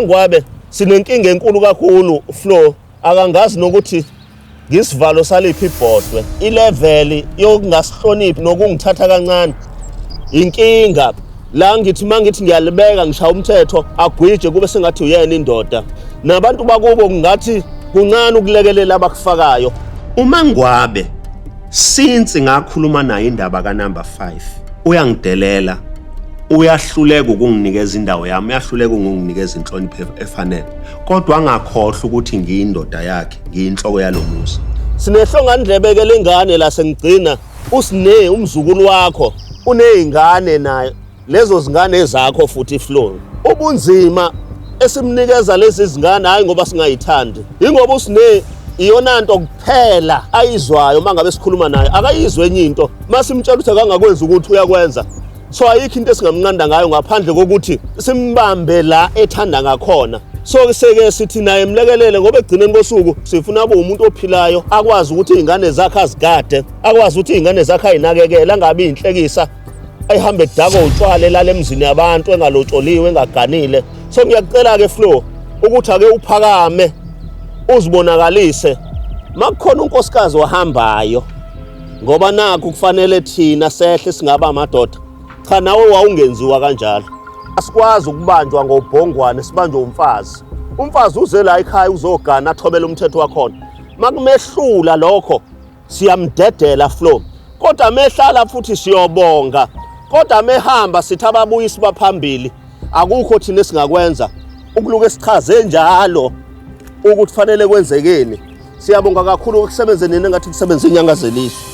Ngwabe sinenkinga enkulu kakhulu Flo akangazi nokuthi ngisivalo saliphi ibhodwe ilevel yokungasihloniphi nokungithatha kancane inkinga la ngithi mangithi ngiyalibeka ngishaya umthetho agwije kube sengathi uyena indoda nabantu bakubo kungathi kuncane ukulekelela abakufakayo. UMangwabe since ngakhuluma naye indaba ka number 5 uyangidelela uyahluleka ukunginikeza indawo yami, uyahluleka ukunginikeza inhlonipho efanele, kodwa angakhohlwa ukuthi ngiyindoda yakhe, ngiyinhloko yalomuzi. Sinehlongandlebe-ke lengane la sengigcina usine umzukulu wakho uney'ngane naye lezo zingane ezakho futhi Flo. Ubunzima esimnikeza lezi zingane hhayi ngoba singayithandi, yingoba usine iyona nto kuphela ayizwayo uma ngabe sikhuluma naye, akayizwe enye into. Uma simtshela ukuthi akangakwenzi ukuthi uyakwenza, so ayikho into esingamnqanda ngayo ngaphandle kokuthi simbambe la ethanda ngakhona. So seke sithi naye mlekelele ngoba ekugcineni kosuku sifuna abe umuntu ophilayo, akwazi ukuthi iy'ngane zakhe azigade, akwazi ukuthi iy'ngane zakhe ayinakekele, angabi inhlekisa ayihambe edakwa utshwala elala emzini yabantu engalotsholiwe engaganile. So ngiyakucela-ke Flo ukuthi ake uphakame uzibonakalise makukhona unkosikazi ohambayo, ngoba nakhu kufanele thina sehle singaba amadoda. Cha, nawe wawungenziwa kanjalo. Asikwazi ukubanjwa ngobhongwane, sibanjwe umfazi. Umfazi uze la ekhaya uzogana athobele umthetho wakhona. Makumehlula lokho siyamdedela Flo, kodwa mehlala futhi siyobonga, kodwa mehamba sithi ababuyisi baphambili. Akukho thina esingakwenza ukuluke sichaze njalo ukuthi fanele kwenzekeni. Siyabonga kakhulu ukusebenze nini engathi kusebenze inyanga zeliswe.